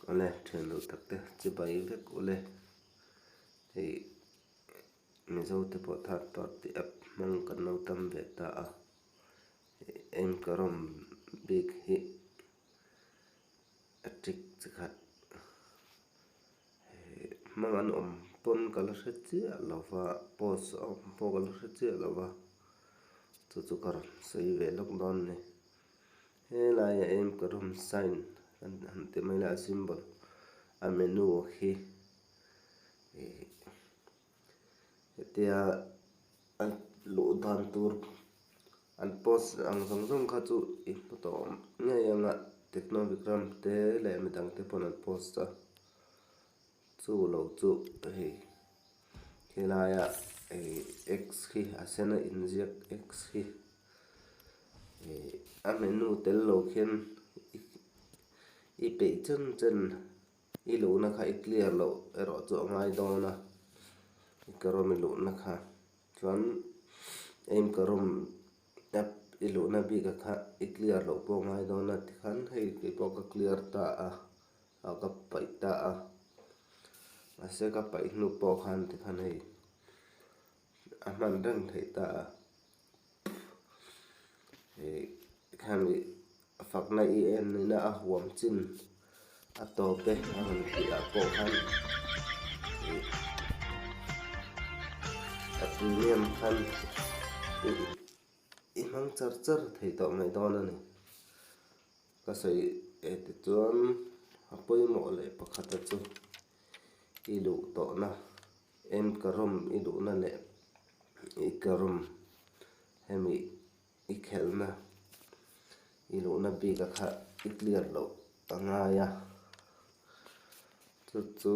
Awle thian duh tak te chibai vek ule hei Mizo te pawh third party app hmang kan lo tam ve ta a Enkarawm bik hi a trick chi khat hmang an awm pawn ka la hre chiah lo va post a awm pawh ka la hre chiah lo va chu chu ka rawn sawi ve lawk dawn a ni. Helaiah Enkarawm sign kan han ti mai la a symbol a menu hi ih hetia a luh dan tur an post ang zawng zawng kha chu i hmu tawh awm ngei ang a techno vikram te leh midang te pawn an post a chu lo chu hei helaia hei x hi a sen a inziak x hi ih a menu tel lo khian i peih chen chen. I luhna kha i clear loh erawh chu a ngai dawn a, i karawm i luhna kha chuan aim karawm app i luhna bik a kha i clear loh pawh a ngai dawn a tikhan hei keipawh ka clear ta a, ah ka paih ta a, mahse ka paih hnu pawh khan tikhan hei a hman reng theih ta a, hei khami Fakna i en nena a huam chin a tawp e a rawn tih ah pawh khan ih a premium khan ih i hmang char char thei tawh mai dawn a ni. Ka sawi e tichuan a pawimawh leh pakhata chu i luh tawhna en ka rawm i luhna leh i ka rawm hemi. I khelhna i luhna bik a kha i clear loh a ngai a, chu chu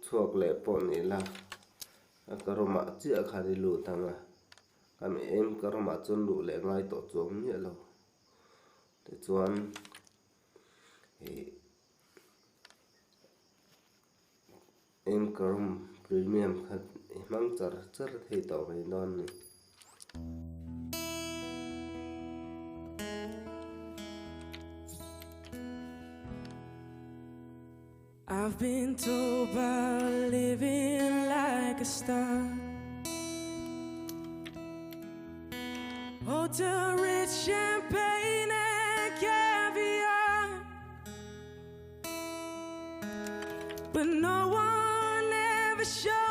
chhuak leh pawh ni ila a ka room ah chiah khan i lut ang a, kan eng ka room ah chuan luh leh ngai tawh chuang miah lo tichuan ih eng ka room premium kha i hmang char char thei tawh mai dawn a ni. I've been told about living like a star Hotel rich champagne and caviar But no one ever showed.